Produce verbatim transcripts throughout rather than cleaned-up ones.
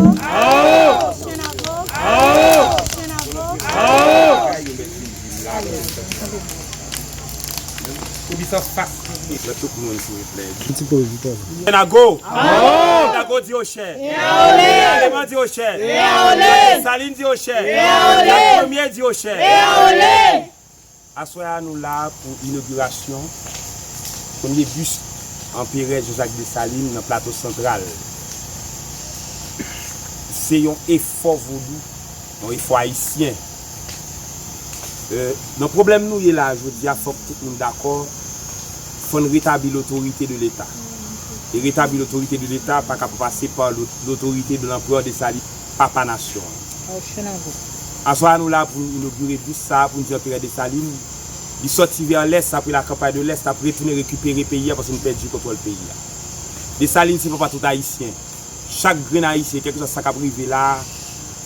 Awo! Awo! Awo! Awo! Awo! Pou di sa fas nan tout moun, silvouplè. Ti poz, ti poz. Senago! Awo! Senago di ochè! Eyaole! Eleman di ochè! Eyaole! Desalin di ochè! Eyaole! Premye di ochè! Eyaole! Aswè a, nou la pou inogirasyon premye bis Anperè Jean-Jacques Dessalines nan Plato Santral. Se yon efò vodou, yon efò ayisyen. E, nan pwoblèm nou ye la jodi a, fòk tout moun dakò, fò n retabli lotorite de Leta. E retabli lotorite de Leta pa ka pa pase pa lo-, lotorite de Lanperè Desalin, papa nasyon an. Aswè a, nou la pou n inogire bis sa a, pou n di Anperè Desalin, li sòti vè lès, apre la kanpay de lès, l ap retounen rekipere peyi a, paske nou pèdi kontwòl peyi a. Desalin se papa tout Ayisyen. Chak grenn Ayisyen, kèlkeswa sa k ap rive la a,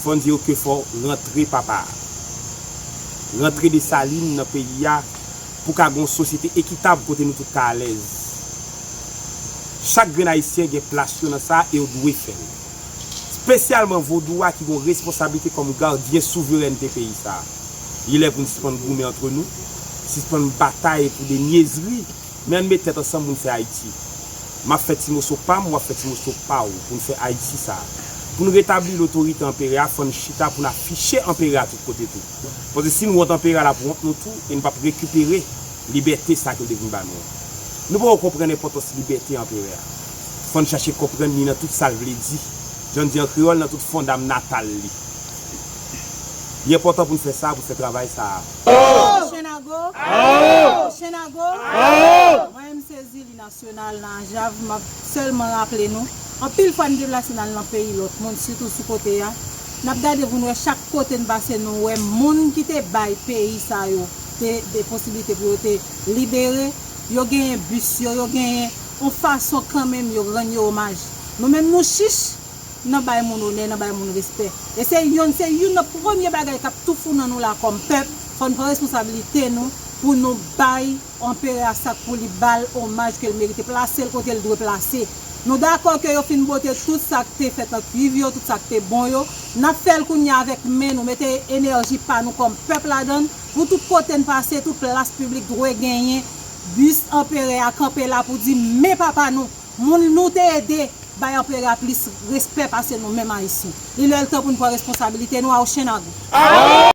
fò n di yo ke fò rantre papa a. Rantre Desalin nan peyi a pou ka gen yon sosyete ekitab kote nou tout ka alèz. Chak grenn Ayisyen gen plas yo nan sa e yo dwe fè l. Espesyalman vodou a ki gen yon responsablite kòm gadyen souverènte peyi sa a. Li lè pou n sispann goumen antre nou, sispann batay pou de nyezri, men ann met tèt ansanm pou n fè Ayiti. M ap fè ti moso pa m, w ap fè ti moso pa w pou n fè Ayiti sa a. Pou n retabli lotorite anperè a, fò n chita pou n afiche anperè a tout kote tou. Paske si n wont anperè a, l ap wont nou tou e n p ap rekipere libète sa ke l te vin ba nou an. Nou poko konprann enpòtans libète anperè a. Fò n chache konprann li nan tout sa l vle di. Jan n di an kreyòl, nan tout fondamnatal li. Li enpòtan pou n fè sa, pou n fè travay sa a. Awo! Senago! Awo! Senago! Awo! Mwen menm se Zili Nasyonal nan Ajav, m ap sèlman raple nou, anpil fwa n deplase n al nan peyi lòt moun, sitou sou kote a. N ap gade pou n wè chak kote n pase, nou wè moun ki te bay peyi sa yo te, de posiblite pou yo te libere, yo genyen bis yo, yo genyen yon fason kanmenm yo rann yo omaj. Nou menm nou chich nan bay moun onè, nan bay moun respè. E se yonn, se youn nan premye bagay k ap tou fou nan nou la kòm pèp, fò n pran responsabilite nou pou nou bay anperè a sa k pou li, ba l omaj ke l merite, plase l kote l dwe plase. Nou dakò ke yo fin bote tout sa k te fèt an kuiv yo, tout sa k te bon yo. N ap fè l kounye a avèk men nou, mete enèji pa nou kòm pèp ladan l, pou tout kote n pase, tout plas piblik dwe genyen bis anperè a kanpe la pou di, men papa nou, moun nou te ede bay anperè a plis respè pase nou menm Ayisyen. Li lè l tan pou n pran responsabilite nou, awo Senago.